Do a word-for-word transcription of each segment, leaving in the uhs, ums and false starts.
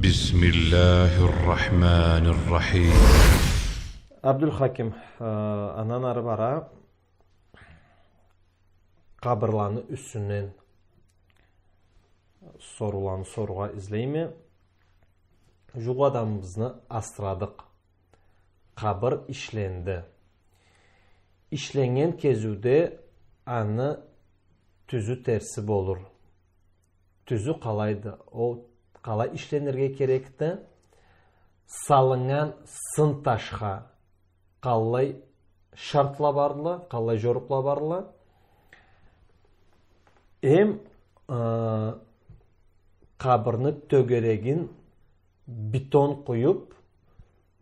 بسم الله الرحمن الرحيم. Абдулхаким, э, андан ары бара къабырланы юсюнден соруланы сорургъа излейме. Жукъ адамыбызны асрадыкъ. Къабыр ишленди. Ишленнген кезиуде аны тюзю терси болур. Тюзю къалайды? Ол къалай ишленирге керекди? Салыннган сын ташха къаллай шартла бардыла, къаллай жорукъла бардыла? Эм, э, къабырны тёгерегин бетон къуюп,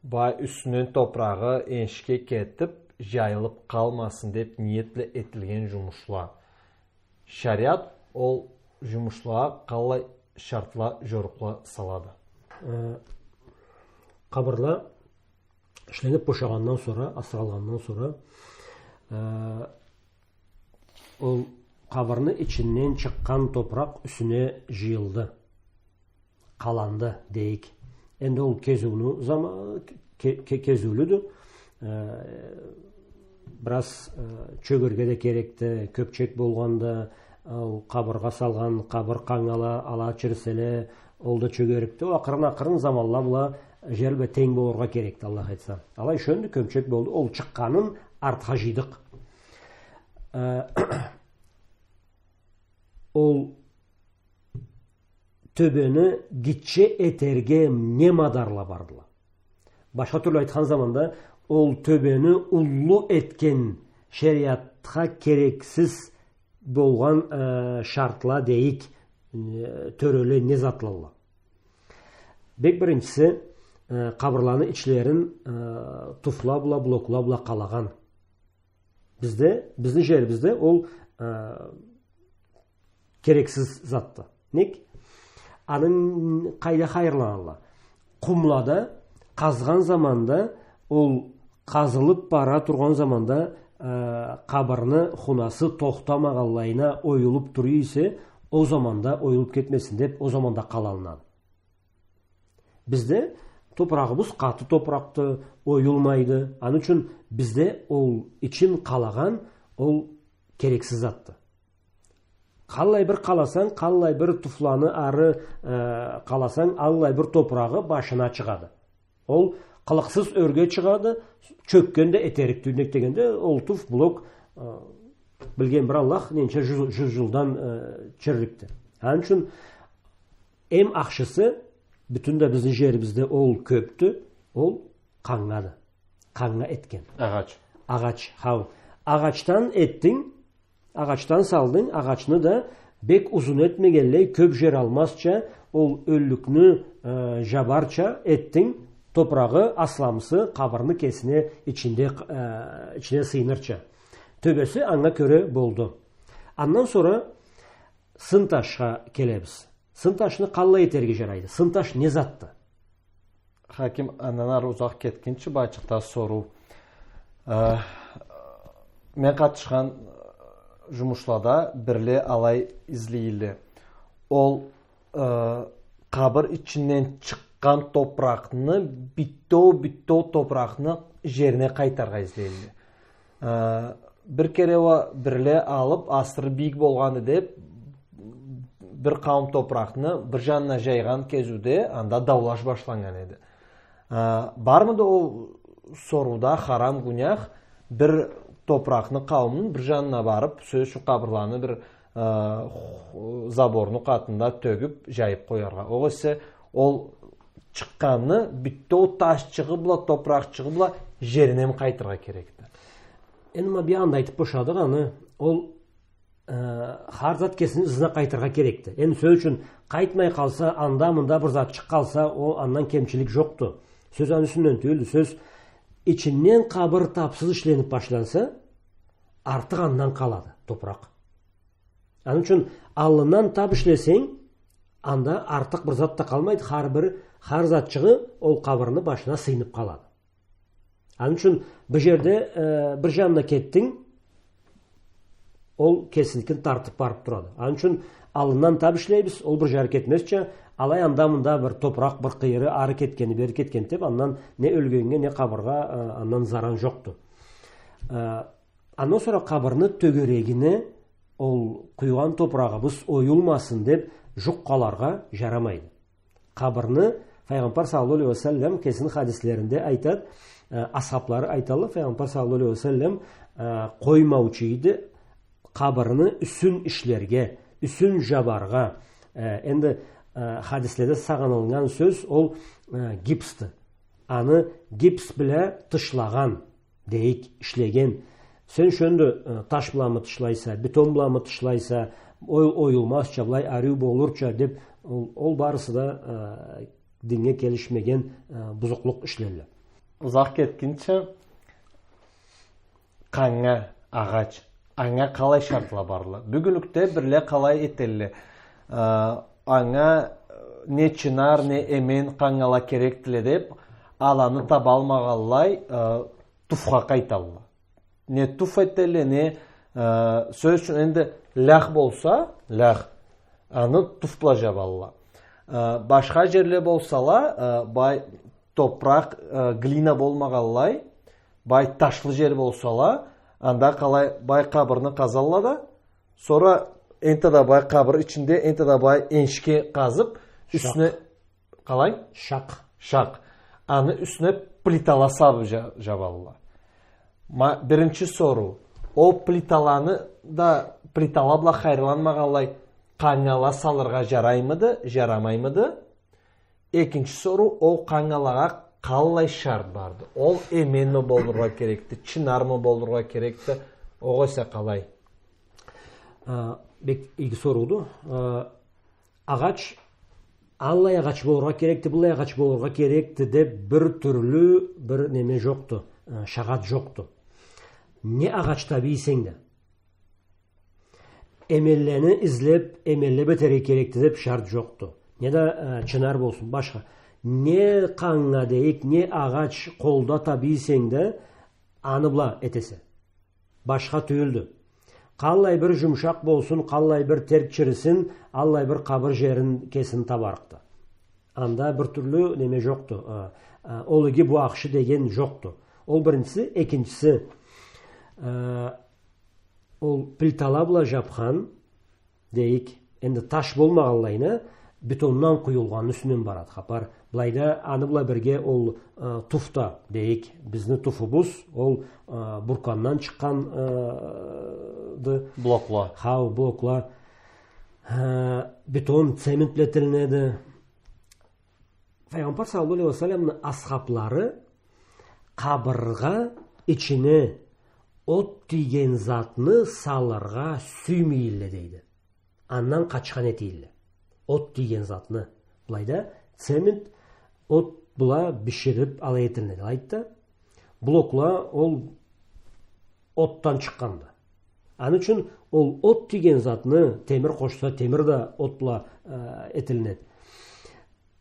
бай юсюнден топурагъы энишге кетип, жайылып къалмасын деп ниет бла этилген жумушла. Шариат ол жумушлагъа къаллай шартла, жорукъла салады? Э, къабырла ишленип бошагъандан сора, асыралгъандан сора, э, ол къабырны ичинден чыкъгъан топуракъ юсюне жыйылды. Къаланды дейик. Энди ол кезиуню зама-, ке-, ке-, кезиулюдю. Э, бираз, э, чёгерге да керекди, кёпчек болгъанда, ол къабыргъа салгъан, къабыр къангала, ала чирселе, ол да чёгерикди. Ол акъырын-акъырын заманла бла жер бла тенг болургъа керекди, Аллах айтса. Алай шёндю, кёпчек болду. Ол чыкъгъанын артха жыйдыкъ. Э, ол тёбени гитче этерге не мадарла бардыла? Башха тюрлю айтхан заманда, ол тёбени уллу этген, шериатха керексиз болгъан, э, шартла дейик, э, тёреле не затлалла? Бек биринчиси, э, къабырланы ичлерин, э, туфла бла, блокла бла къалагъан. Бизде, бизни жерибизде ол, э, керексиз затды. Нек? Аны къайда хайырланалла? Къумлада къазгъан заманда, ол къазылып бара тургъан заманда, э, къабырны хунасы тохтамагъанлайына оюлуп тура эсе, ол заманда оюлуп кетмесин деп, ол заманда къаланады. Бизде топурагъыбыз къаты топуракъды, оюлмайды. Аны ючюн бизде ол ичин къалагъан, ол керексиз затды. Къаллай бир къаласанг, къаллай бир туфланы ары, э, къаласанг, аллай бир топурагъы башына чыгъады. Ол къылыкъсыз ёрге чыгъады, чёкген да этерикди, нек дегенде, ол туф, блок, э, билген бир Аллах, ненча жюз, жюз жылдан, э, чирликди. Аны ючюн эм ахшысы, бютюн да бизни жерибизде ол кёпдю, ол къангады. Къанга этген. Агъач. Агъач, хау. Агъачдан этдинг, агъачдан салдынг, агъачны да бек узун этмегенлей, кёп жер алмазча, ол ёллюкню, э, жабарча этдинг, топурагъы асламысы къабырны кесине, ичинде, э, ичине сыйынырча. Тёбеси анга кёре болду. Андан сора сын ташха келебиз. Сын ташны къаллай этерге жарайды? Сын таш не затды? Хаким, андан ары узакъ кетгинчи, бачыкъда соруу. Э, мен къатышхан жумушлада бирле алай излейле. Ол, э, къабыр ичинден чыкъгъан топуракъны, битеу-битеу топуракъны жерине къайтарыргъа излейле. Э, бир кере уа бирле алып, асыры бийик болгъанды деп, бир къауум топуракъны бир жанына жайгъан кезиуде анда даулаш башланнган эди. Э, бармыды ол сорууда харам, гюнях, бир топуракъны къауумну бир жанына барып, сёз ючюн, къабырланы бир, э, ху-, заборну къатында тёгюп, жайып къояргъа? Огъесе ол чыкъгъанны битеу ташчыгъы бла, топуракъчыгъы бла жерине къайтыргъа керекди? Энди ма бир анда айтып бошадыкъ аны, ол, э, хар зат кесини ызына къайтыргъа керекди. Энди сёз ючюн, къайтмай къалса, анда-мында бир затчыкъ къалса, ол андан кемчилик жокъду. Сёз аны юсюнден тюйюлдю. Сёз, ичинден къабыр тапсыз ишленип башланса, артыкъ андан къалады топуракъ. Аны ючюн аллындан тап ишлесенг, анда артыкъ бир зат да къалмайды. Хар бир, хар затчыгъы ол къабырны башына сыйынып къалады. Аны ючюн бир жерде, э, бир жанына кетдинг, ол кесиникин тартып барып турады. Аны ючюн аллындан тап ишлейбиз, ол бир жары кетмезча, алай анда-мында бир топуракъ, бир къыйыры ары кетгени, бери кетгени деп, андан не ёлгеннге, не къабыргъа, э, андан заран жокъду. Э, андан сора къабырны тёгерегине ол къуйгъан топурагъыбыз оюлмасын деп жукъ къалыргъа жарамайды. Къабырны Файгъамбар саллаллаху алейхи ва саллам кесини хадислеринде айтады, э, асхаблары айталла, Файгъамбар саллаллаху алейхи ва саллам, э, къоймаучу эди къабырны юсюн ишлерге, юсюн жабаргъа. Э, энди, э, хадиследе сагъынылгъан сёз ол, э, гипсди. Аны гипс бла тышлагъан, дейик, ишлеген. Сен шёндю, э, таш бламы тышлайса, бетон бламы тышлайса, ол оюлмазча, былай ариу болурча деп, ол, ол барысы да, э, динге келишмеген, э, бузукълукъ ишлелле. Узакъ кетгинчи, къаннга агъач. Анга къалай шартла барла? Бюгюнлюкде бирле къалай этелле? Э, анга, э, не чынар, не эмен къангала керекдиле деп, аланы табалмагъанлай, э, туфха къайталла. Не туф этелле, не, э, сёз ючюн, энди лях болса, лях, аны туф бла жабалла. Э, башха жерле болсала, э, бай топуракъ, э, глина болмагъанлай, бай ташлы жер болсала, анда къалай, бай къабырны къазалла да, сора энтда бай къабыр ичинде, энтда бай энишге къазып, юсюне... Къалай? Шакъ. Шакъ. Аны юсюне плитала салып жа-, жабалла. Ма-, биринчи соруу. Ол плиталаны да, плитала бла хайырланмагъанлай, къангала салыргъа жараймыды, жарамаймыды? Экинчи соруу, ол къангалагъа къаллай шарт барды? Ол эменми болургъа керекди, чынармы болургъа керекди, огъесе къалай? А, бек иги сорууду. А, агъач, аллай агъач болургъа керекди, быллай агъач болургъа керекди деп бир тюрлю бир неме жокъду, а, шагъат жокъду. Не агъач табийсенг да, эменлени излеп, эменлеп этерге керекди деп шарт жокъду. Не да, э, чынар болсун, башха. Не къанга дейик, не агъач къолда табийсенг да, аны бла этесе. Башха тюйюлдю. Къаллай бир жумушакъ болсун, къаллай бир терк чирисин, аллай бир къабыр жерин кесин табарыкъды. Анда бир тюрлю неме жокъду. Э, э, ол иги, бу ахшы деген жокъду. Ол биринчиси, экинчиси, э, ол плитала бла жапхан, дейик, энди таш болмагъанлайына, бетондан къуюлгъанны юсюнден барады хапар. Былайда аны бла бирге ол, э, туф да, дейик, бизни туфубуз, ол, э, буркандан чыкъгъан, э, ды. Блокла. Хау, блокла. Э, бетон, цемент бла этилинеди. Файгъамбар саллаллаху алейхи ва салламны асхаблары къабыргъа ичине от тийген затны салыргъа сюймейилле, дейди. Андан къачхан этийилле. От тийген затны. Былайда цемент от бла биширип алай этилинеди, алайды да. Блокла ол отдан чыкъгъанды. Аны ючюн ол от тийген затны, темир къошса, темир да от бла, э, этилинеди.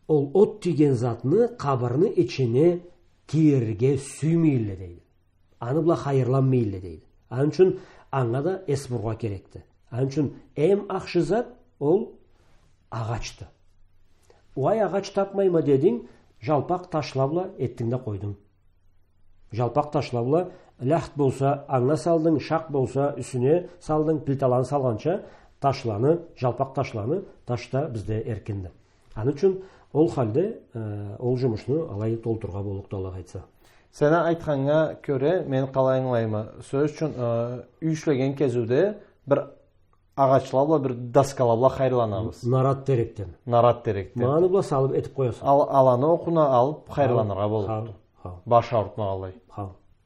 Ол от тийген затны къабырны ичине кирирге сюймейилле, дейди. Аны бла хайырланмайилле, дейди. Аны ючюн анга да эс бурургъа керекди. Аны ючюн эм ахшы зат ол агъачды. Уай, агъач тапмайма дединг, жалпакъ ташла бла этдинг да къойдунг. Жалпакъ ташла бла, лахт болса, анга салдынг, шакъ болса, юсюне салдынг, плиталаны салгъанча, ташланы, жалпакъ ташланы, таш да бизде эркинди. Аны ючюн ол халде, э, ол жумушну алай толтурургъа боллукъду, Аллах айтса. Сени айтханнга кёре, мен къалай ангылайма, сёз ючюн, э, юй ишлеген кезиуде бир агъачла бла, бир доскала бла хайырланабыз. Нарат терекден. Нарат терекден. Ма аны бла салып этип къояса. Ал-, аланы окъуна алып хайырланыргъа боллукъду. Хау, хау. Баш аурутмагъанлай. Хау.